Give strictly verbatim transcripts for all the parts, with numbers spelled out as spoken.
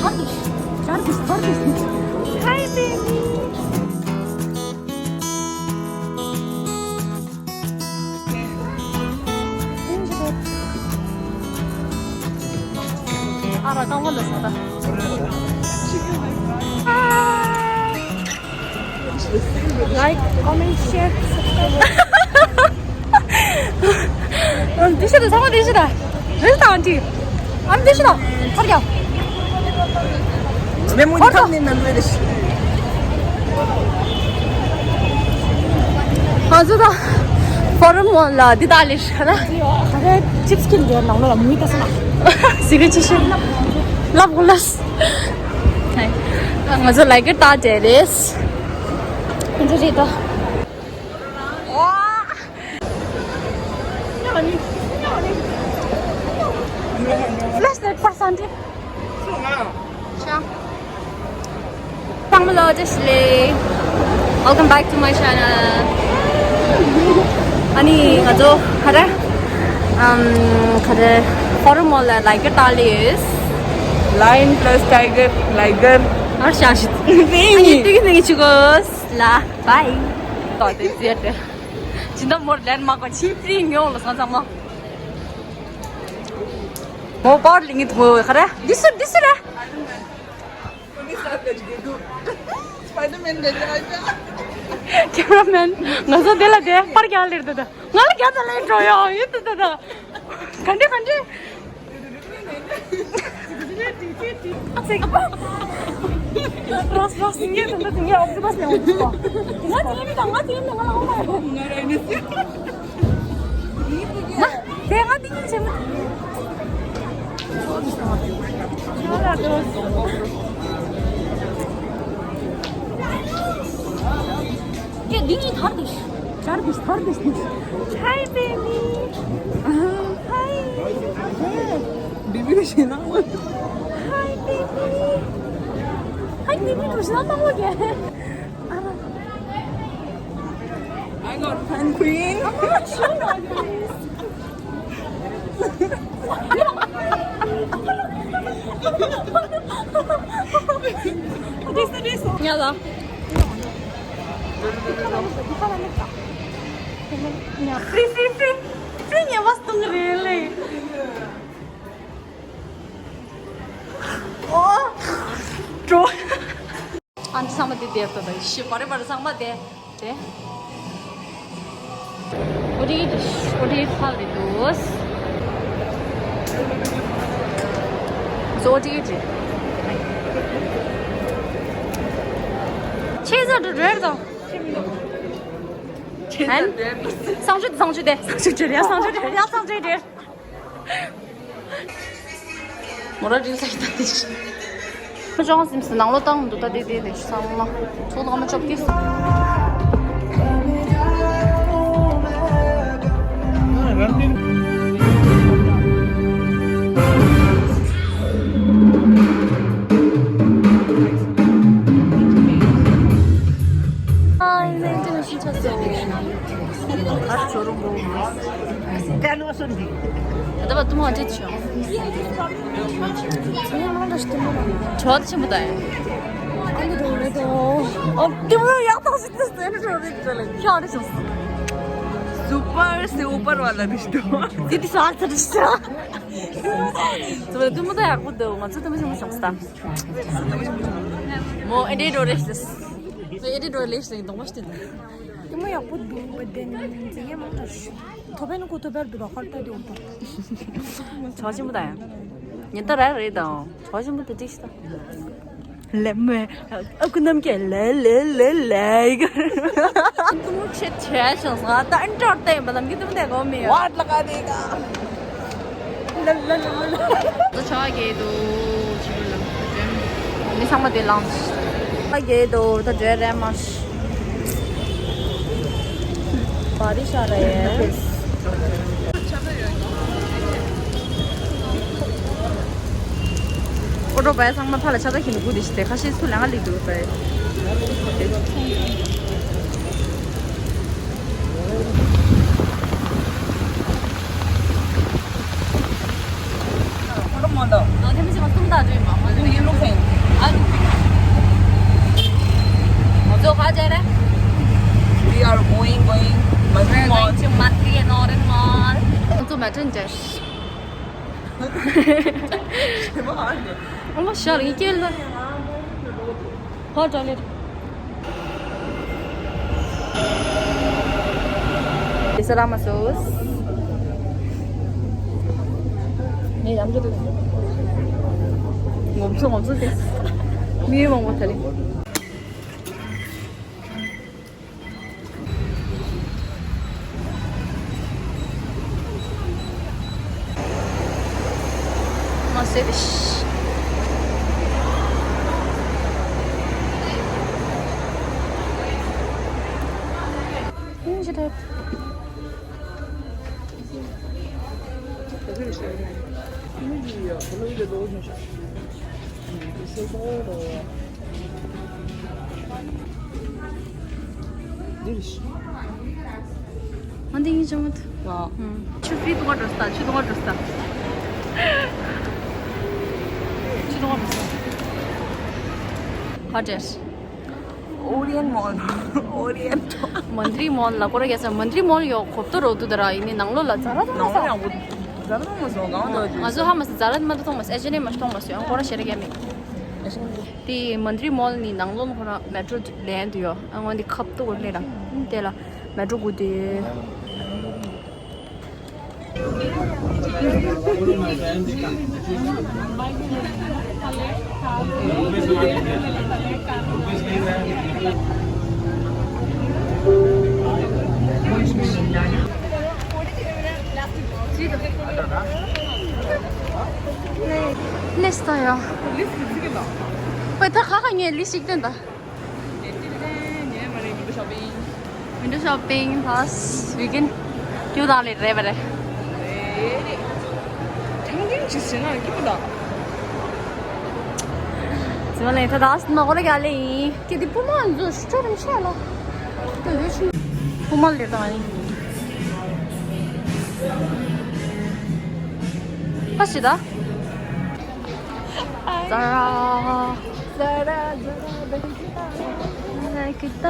Turkish. Turkish, Turkish. Hi, baby. ཨ་ར་ཏང་བ་ལ་ས་ད། Like, comment, share, subscribe. འདི་ཤི་ད་ཚང་མ་འདི་ཤི་ད། རེད་ད་ཨན་ཊི། ཨ་འདི་ཤི་ད། ཐར་རྒྱ། ང་ཚོ་ད་ཕོ་རམ་མོལ་ལ་འདི་ད་ལས་ཤི་ན། ཁ་རེ་ཅིབ་སི་ཁྱེར་འདི་ནང་ལོགས་ལ་མུ་ཡི་ད་ས་ན། ཟི་གི་ཅི་ཤི། ལབ་གོ་ལས། ང་ཚོ་ལའི་གར་ད་དེ་རེད། ང་ཚོ་རེད་ད། Flashlight པར་སང་ཏེ། ཤ། ཚང་མ་ལ་བཀྲ་ཤིས་བདེ་ལེགས། Welcome back to my channel. ཨ་ནི་ང་ཚོ་ག་རེ། ཨམ། ག་རེ། ཕོ་རམ་མོལ་ལ་ལའི་གར་ད་ལས་ཡོད། Lion plus tiger, liger. ཨར་ཤ་ཤི། ཨ་ནི་དུས་ཀྱི་ནང་གི་ཆུ་གོས་ལ། Bye. ད་དེ་ཟེར་ཏེ། ཇི་འདྲ་མོར་ལན་མ་གོ་ཕྱིན་ཏྲི་ཉོ་ལ་སང་ཚང་མ། མོ་པར་ལིང་གི་ཐོ་ཁ་ར། འདི་སུ་འདི་སུ་ར། Spider-Man. Spider-Man. ཁེ་མ་ར་མེན། ང་ཚོ་དེ་ལ་དེ་པར་རྒྱག་ལེར་ད་ད། ང་ལ་རྒྱག་ད་ལེར་འགྲོ་ཡོང་ཡོད་ད་ད་ད། ག་འདྲ་ག་འདྲ། རོས་རོས་ངས་དེ་འདྲ་དེ་ངས་ཨོག་ཏི་པ་སི་ནས་འོང་དུས་སོ། དེ་ང་དེ་ཡིན་ད་ང་དེ་ཡིན་ད་ང་ལ་འོང་མ་ཡོང་། ང་ར་ཡིན་ནི། དེ་ང་དེ་ཡིན་ཆེ་མ། ང་ལ་འགྲོ། ཀྱེ་འདི་ངའི་ཐར་དུ་ཤི། ཐར་དུ་ཤི། ཐར་དུ་ཤི། Hi baby. Hi. Baby ཞེ་ན། Hi baby. Hi baby གྲོ་ཞིག་ལ་བཏང་བ་ཀྱེ། I got fun queen. ཡ་ལ། Free, free, free, free ཉེས་པ་སྟོང་རེད་ལེ། ཨོ། འགྲོ། ཨ་འདི་ཚང་མ་དེ་བསྡད་ལྟ་ད་ཤི་བ་རེ་བ་རེ་ཚང་མ་དེ་དེ། ཨོ་དེ་ཨོ་དེ་ཕ་རེ་དུས། ཟོ་དེ་དེ། ཆེ་ས་དུ་རེད་དོ། ཆེ་ས་དུ་རེད། སང་ཆུ་སང་ཆུ་དེ་སང་ཆུ་དེ་རེད། སང་ཆུ་དེ་རེད། སང་ཆུ་དེ་རེད། མོ་ར་རིལ་ལ་ཡིན་ད་དེ་ཤི། ཁོ་ཅོང་སིམ་སི་ནང་ལོ་བཏང་འདུག་ད་དེ་དེ་དེ་ཤི་སང་ལ་ཚོགས་ལ་མ་ཆོག་གི། ཨ་ནེ་དེ་ཤི་ཆ་སོང་། ཨ་ཆོ་རུང་གོ། ད་ནོ་སོན་དི། ད་བ་ཏུ་མ་ཅེ་ཆོ། ཆོ་ཆེན་པོ་ད་ཡ། ཨ་ནི་རོ་རེད་དོ། ཨ་ཏུ་མ་ཡག་ཐག་ཞིག་ཏུ་ཟེར་རོ་རེད་དོ་ལེ། ཁྱོད་རེད་ཆོ། སུ་པར་སེ་ཨུ་པར་བ་ལ་རེད་དོ། དེ་དེ་སུ་ཨ་ཚ་རེད་ཆོ། ཏུ་མ་ཏུ་མ་ད་ཡག་པོ་འདུག་ང་ཚོ་ཏུ་མ་ཆེན་པོ་བྱུང་སྟ། མོ་ཨེ་འདྲེ་རོ་རེད་ཤི། ཨེ་འདྲེ་རོ་ལེ་ཤི་ལེ་གདོང་པ་ཤི་ཏེ་འདུག་ཏུ་མ་ཡག་པོ་འདུག་བ་དེ་ནི་ཡེ་མང་དྲགས་ཤི། ཐོ་པན་ཀོ་ཐོ་པར་དུ་ར་ཁར་ཏ་དེ་འོ་ཏོ། ཆོ་ཆེན་པོ་ད་ཡ། ཉིན་ད་ར་རེད་དང་ཆོ་ཆེན་པོ་དེ་ཏིག་ཤི་ད། ལེ་མོ། ཨ་ཀུ་ནམ་ཀྱེ་ལེ་ལེ་ལེ་ལེ་ཡི་ག། ཏུ་མུ་ཆེ་ཆེ་ཤང་ས་ད་ཨན་ཏར་ཏེན་པ་ལམ་གི་ཏུ་མུ་དེ་གོ་མི་ཡ། ཝཱཊ་ལ་ག་དེ་ག། ལ་ལ་ལ་ལ་ལ། ད་ཆ་གེ་དུ་ཆི་ལ། མི་ཚང་མ་དེ་ལངས། ཆ་གེ་དུ་ད་འདྲེ་རེ་མ་ཤི། བ་རི་ཤ་རེ། ཨོ་ཏོ་བའི་ཚང་མ་ཕ་ལ་ཆ་ད་ཁྱི་ནི་གུ་དེ་ཤི་དེ་ཁ་ཤས་སུ་ལ་ང་ལི་དུ་བའི། ཨོ་ཏོ་མོ་ལོ། ཨ་དེ་མི་ཅི་མ་སུམ་ད་དུ་མ་མ་ལི་ཡིན་ལུགས་སེང་ ཨ་མ་ཤར་ཡི་སྐྱེལ་ལ། ཧོ་ཊོ་ལེཊ། དེ་ས་ར་མ་སོས། ངས་ཡང་འགྲོ་འདུག་ངོམ་སོ་ངོམ་སོ་དེ། མི་མང་པོ་ཐ་ལི། མ་ཟེར་ཏེ་ཤི། ཡིན་གྱི་རེད། འདིར་ཤི། ཨ་འདི་ཡིན་ཅང་མ་ཐུབ། ཡ། ཆུ་ཕི་དུང་བ་འགྲོ་ས། ཆུ་དུང་བ་འགྲོ་ས། ཆུ་དུང་བ་འགྲོ་ས། ཧ་ཏེར། ཨོ་རི་ཡན་མོལ། ཨོ་རི་ཡན། མན་ཏྲི་མོལ་ལ་སྐོར་རྒྱག་ས། མན་ཏྲི་མོལ་ཡོ་ཁོབ་ཏོ་རོ་ཏུ་དར་ཡིན་ནི་ནང་ལོགས་ལ་ཛ་ར་ཏོ་ནང་ལོགས་ཡང་བུ་ཛ་ར་ཏོ་མ་སོང་གང་ལོ་ང་ཚོ་ཧ་མ་སི་ཛ་ར་མ་ཏོ་ཐོང་མ་སི་ཨེ་ཇེ་ནེ་མ་ཐོང་མ་སི་ཡང་སྐོར་ཞེ་ར་རྒྱ་མི། དེ་མན་ཏྲི་མོལ་ནི་ནང་ལོགས་ཁོ་ར་མེ་ཊྲོ་ལེན་དུ་ཡོ། ཨ་ང་འདི་ཁབ་ཏོ་གོ་ལེ་ར་དེ་ལ་མེ་ཊྲོ་གུ་དེ། ནེ་སྟ་ཡ། པ་ད་ཁ་ཁ་ངས་ལི་ཞིག་སྟོན་ད། Window shopping, plus weekend. ཁྱོད་དང་ལས་རེད་པ་རེད། ཐང་ཐིང་ཅིག་ཟེར་ན་སྐྱིད་པོ་དང་། ཟེར་བ་ལས་ད་ད་ནག་ར་ག་ལས་ཡིན། ཁྱེད་དེ་པུ་མ་འཛུལ་ཤུ་ཆོ་རིམ་ཤ་ལ། ད་ཡོད་ཤི། པུ་མ་ལས་དང་ཡིན། ཕ་ཤི་ད། ཙ་ར། ཙ་ར་ཙ་ར་བེ་ཀི་ཏ། བེ་ཀི་ཏ།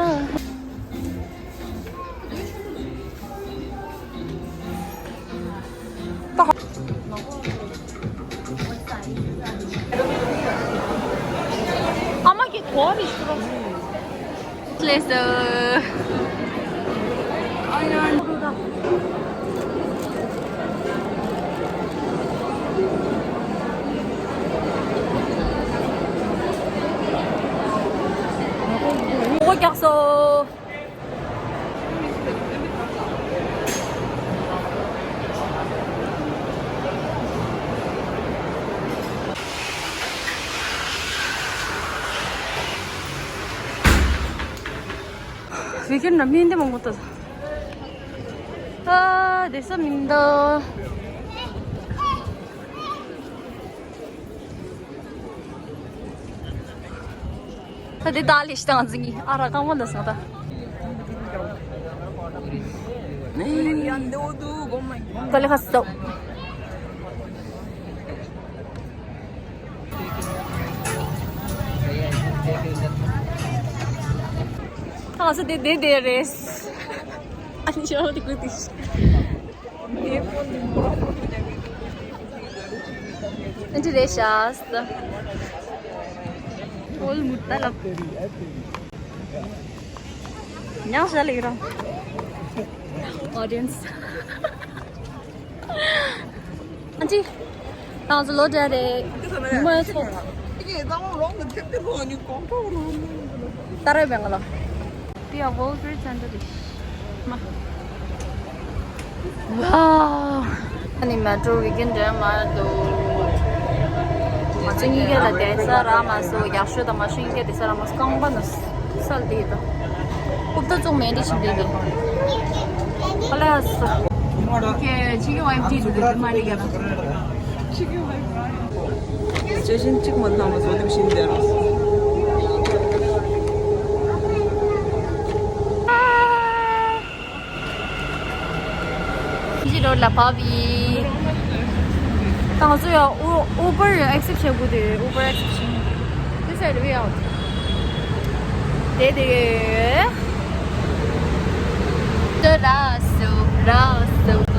ཨ་མ་གི་གོ་རེ་ཤུ་རོ། ལེ་སོ། ཨོ་རྒྱག་སོ། ཝི་ཀེན་ན་མི་འདི་མང་པོ་འདུག་ཨ་བསྡད་ས་མི་འདུག་ད་དེ་ད་ལས་ཤི་དང་འཛིང་གི་ཨ་ར་རྐང་པ་འདི་སོང་ད། ད་ལས་ཁ་སོ། ང་ཚོ་དེ་དེ་དེ་རེད། ཨ་ནི་ཤོ་དེ་ཀུ་དེ། འདི་རེད་ཤག་ཨོལ་མུ་ཏ་ལབ། ཉང་ཤ་ལེ་རང་། Audience། ཨ་ཅི། ང་ཚོ་ལོ་འདྲ་རེད། ཉི་མ་ཚོ། ད་རེས་བེང་ག་ལ། དེ་ཡང་World Trade Center་རེད། མ། ཝའོ། ཨ་ནི་མེ་ཊོ་ཝི་ཀེན་འདྲ་མ་འདུག་ང་ཚོ་གཉིས་ཀ་ལ་བསྡད་ས་རག་མ་སོང་། ཡག་ཤོས་དང་མ་ཤོས་གཉིས་ཀ་བསྡད་ས་རག་མ་སོང་། རྐང་པ་ན་སལ་དེ་ཡིན་ད། ཨུབ་ཏོ་ཙོག་མེད་འདི་ཞིག་བསྡད་དེ། ཨ་ལ་སོ། ཁྱེད་ཁྱེད་ཀྱི་ཝའིཕ་དེ་དེ་མ་རེད་ཀྱ་ན། ཁྱེད་ཀྱི་ཝའིཕ་ར། སི་ཅུ་ཨེ་ཤན་གཅིག་མ་ལ་མ་བཟོ་ལེབ་བཞིན་བསྡད་རོགས། ཕི་ཇི་རོཌ་ལ་བབས་ཡིན། ད་ང་ཚོ་ཡང་ཨུ་ཨུ་བར་ཨེག་སེབ་བྱེད་དགོས་དེ། ཨུ་བར་ཨེག་སེབ་བྱེད། This side way out. དེ་དེ། དེ་ར་སུ་ར་སུ།